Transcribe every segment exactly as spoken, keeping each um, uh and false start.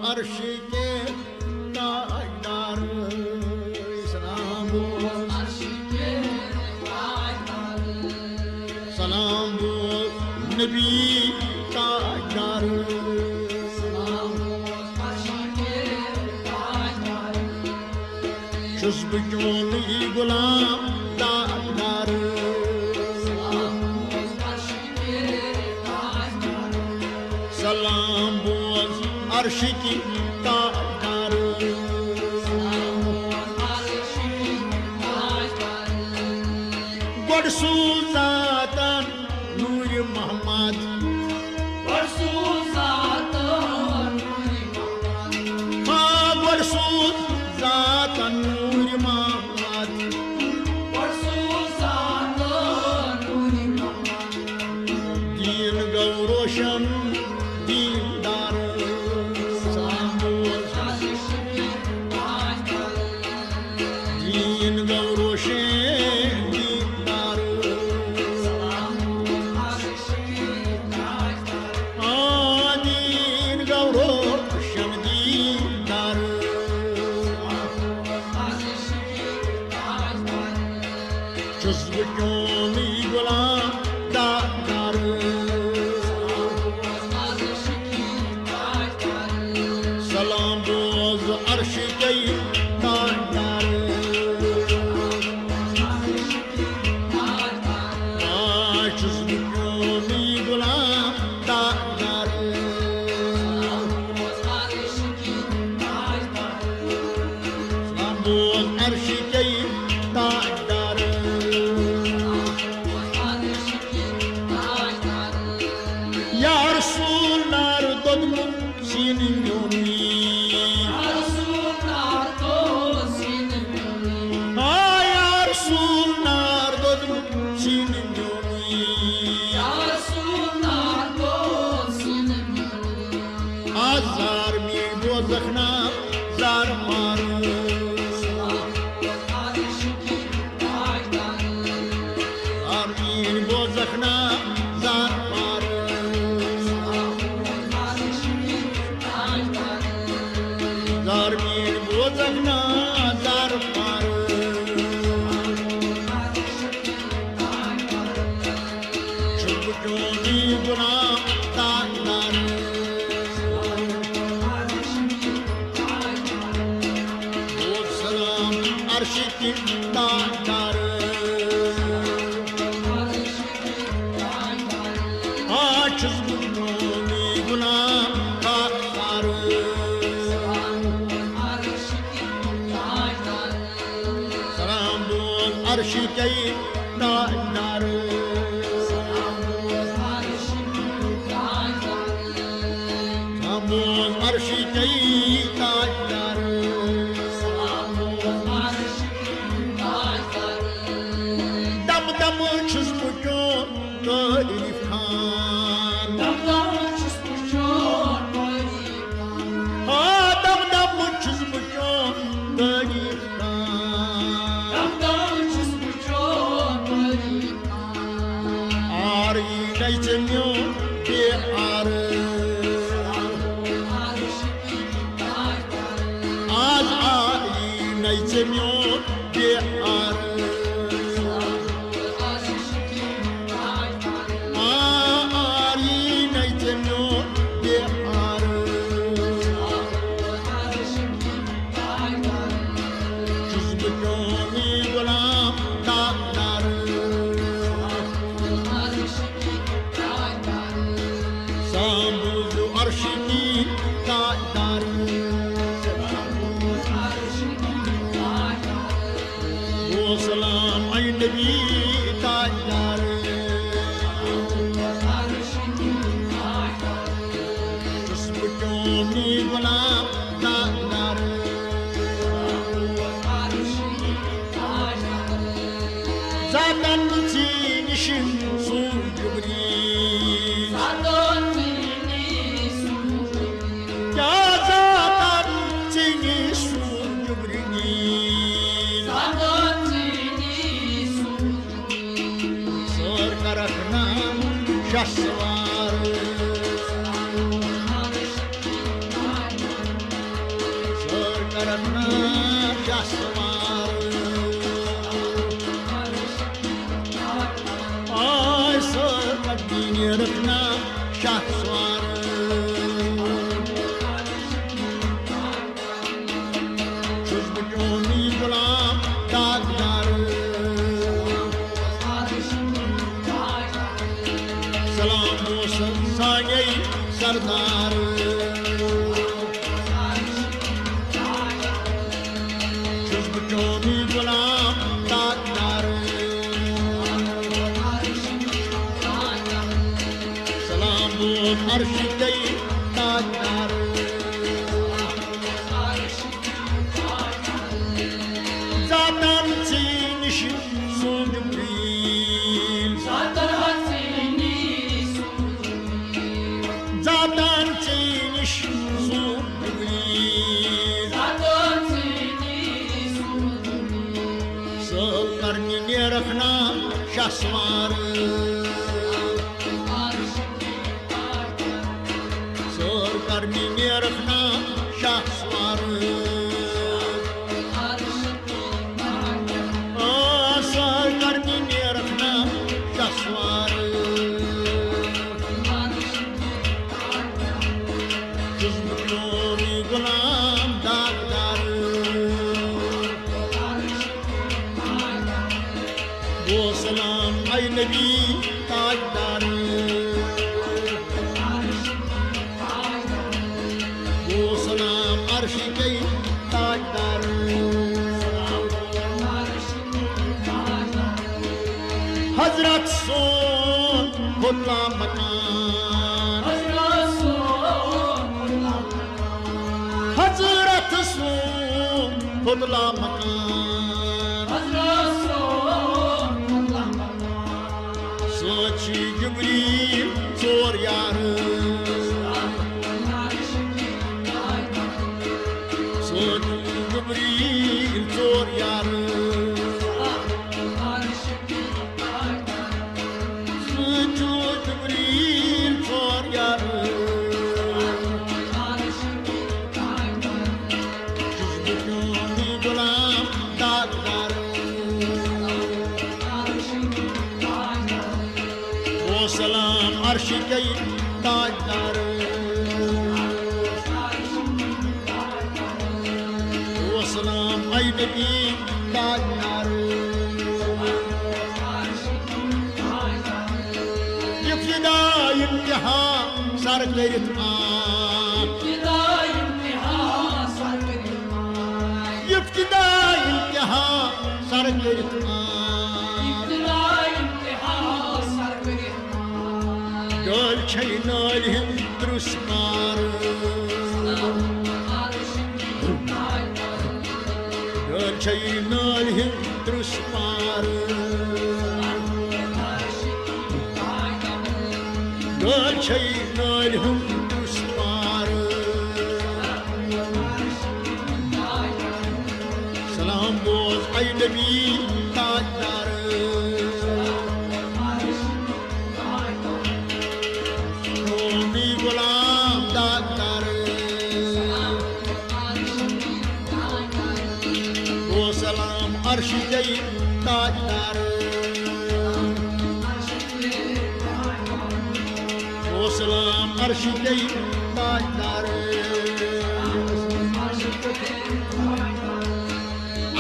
عرش کے تاجدار۔ سلام بوز عرش کے تاجدار۔ سلام بوز نبی تاجدار۔ سلام بوز عرش کے تاجدار۔ چھُس بہٕ چونُے غلام تاجدار۔ سلام بوز عرش کی تاجدار۔ گۄڈٕ سوٗز ذاتن نوٗرِ محمد۔ گۄڈٕ سوٗز ذاتن نوٗرِ محمد۔ آ، گۄڈٕ سوٗز ذاتن نوٗرِ محمد۔ گۄڈٕ سوٗز ذاتن نوٗرِ محمد۔ دیٖن گوٚو روشن دیٖندار۔ سلام بوز۔ دیٖن گوٚو روشن دیٖندار۔ آ، دیٖن گوٚو روشن دیٖندار۔ چھُس بہٕ چونُے غلام تاجدار۔ سلام بوز عرش کے تاجدار۔ آ، چھُس بہٕ چونُے غلام تاجدار۔ سلام بوز عرش کے تاجدار۔ یا رسول نار دوٚدمُت سیٖنہٕ میونُے۔ ہا یا رسول نار دوٚدمُت سیٖنہٕ میونُے۔ آ زار میٲنۍ بوزکھ نا زار مارٕ۔ زار میٲنۍ بوزکھ نا زار مارٕ۔ زار میٲنۍ بوزکھ نا زار مارٕ۔ چھُس بہٕ چونُے غلام تاجدار۔ بوز سلام عرش کے تاجدار۔ آ چھُس بہٕ چونُے غلام تاجدار۔ سلام بوز عرش کے تاجدار۔ سلام بوز عرش کے تاجدار۔ دم دم چھُس بہٕ چون تعریف خان۔ دم دم چھُس بہٕ چون تعریف خان۔ ہا دم دم چھُس بہٕ چون تعریف خان۔ دم دم چھُس بہٕ چون تعریف خان۔ آر یی نَے ژےٚ میون بے آر۔ آز آر یی نَے ژےٚ میون بے آر۔ آ، آر یی نَے ژےٚ میون بے آر۔ چھُس بہٕ چونُے غلام تاجدار۔ سلام بوز عرش کے تاجدار۔ بوز سلام اے نبی تاجدار۔ چھُس بہٕ چونُے غلام تاجدار۔ زاتن ژےٚ نِش سوٗز جبریٖل۔ کیٛاہ زاتن ژےٚ نِش سوٗز جبریٖل۔ سٲر کرکھ نام شاہ سوار۔ سوار۔ آے سٲر قدمی نیرکھ نا شاہ سوار۔ چھُس بہٕ چونُے غلام داغدار۔ سلام اوس سانے سردار۔ چھُس بہٕ چونُے غلام داغدار۔ سلام اوس عرشہِ داغدار۔ زاتن ژےٚ نِش سوٗ جبریٖل۔ زاتن ژےٚ نِش سوٗ جبریٖل۔ زاتن ژےٚ نِش سوٗ جبریٖل۔ زاتن ژےٚ نِش سوٗ جبریٖل۔ سٲل کرنہِ نیرکھ نا شاہ سوار۔ سٲر کرنہِ نیرکھ نا شاہ سوار۔ آ، سٲر کرنہِ نیرکھ نا شاہ سوار۔ چھُس بہٕ چونُے غلام داغدار۔ گوٚو سلام اے نبی تاجدار۔ گوٚو سلام عرشہِ کے تاجدار۔ حضرت سون ہوتلا مکان۔ حضرت سون ہوتلا مکان۔ سۭتۍ چھِ جبریٖل ژور یار۔ سۭتۍ چھِ جبریٖل ژور یار۔ سۭتۍ چھُ جبریٖل ژور یار۔ چھُس بہٕ چونُے غلام داغدار۔ او سلام عرشہِ کے تاجدار۔ او سلام اے نبی تاجدار۔ ابتدا انتہا سر کٔرِتھ آ۔ ابتدا انتہا سر کٔرِتھ آ۔ ڈٲلۍ چھے نٲلۍ ہٕنٛز ترُس پار۔ ڈٲلۍ چھے نٲلۍ ہٕنٛز ترُس پار۔ ڈٲلۍ چھے نٲلۍ ہٕنٛز ترُس پار۔ سلام بوز اے نبی تاجدار۔ قومی غلام داغدار۔ او سلام عرشہِ کے تاجدار۔ او سلام عرشہِ کے تاجدار۔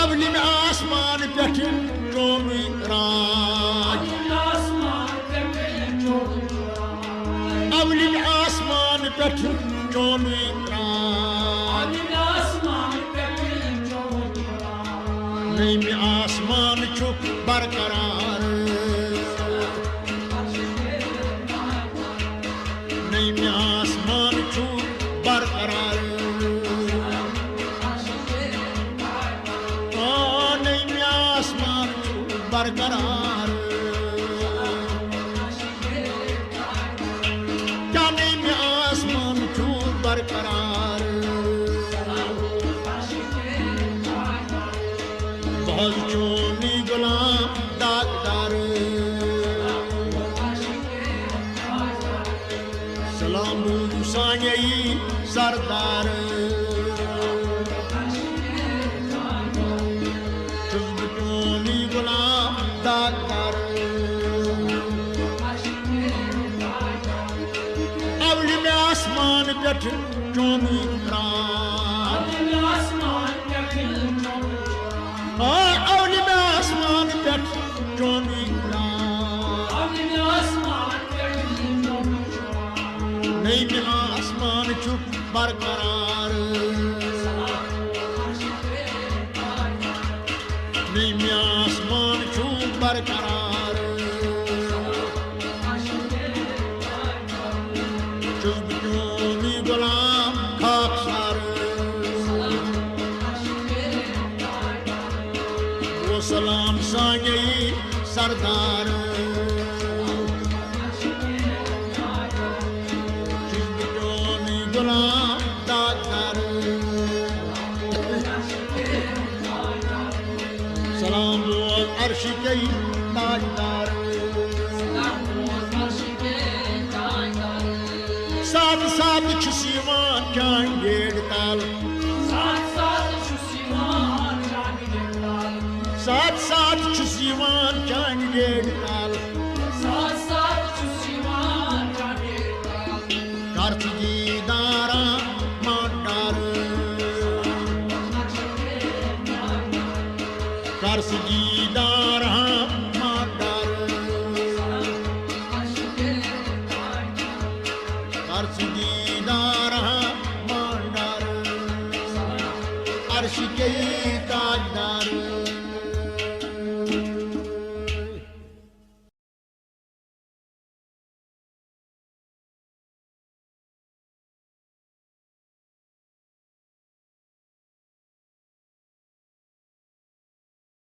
اولِم آسمان پٮ۪ٹھ چونُے راتھ۔ اولِم آسمان پٮ۪ٹھ چونُے راتھ۔ نٔیمہِ آسمان چھُ برقرار۔ نٔیمہِ آسمان چھُ برقرار۔ آ، نٔیمہِ آسمان چھُ برقرار۔ کیا نٔیمہِ آسمان چھُ برقرار؟ بہٕ حظ چونُے غلام داغدار۔ سلام سانے سردار۔ آسمان پٮ۪ٹھ چون اقرار۔ آ، اولہِ مےٚ آسمان پٮ۪ٹھ چون اقرار۔ نٔیمہِ آسمان چھُ برقرار۔ نٔیمہِ آسمان چھُ برقرار۔ چھُس بہٕ چونُے غلام خاکسار۔ او سلام سانے سردار۔ چھُس بہٕ چونُے غلام داغدار۔ سلام بوز عرشہِ کے تاجدار۔ ساتہٕ ساتہٕ چھُس یِوان چانہِ گیٹہِ تل۔ ساتہٕ ساتہٕ چھُس یِوان چانہِ گیٹہِ تل۔ کر ژٕ دیٖدارا ماٹر۔ کر ژٕ دیٖدارا ماٹر۔ کر ژٕ دیٖدارا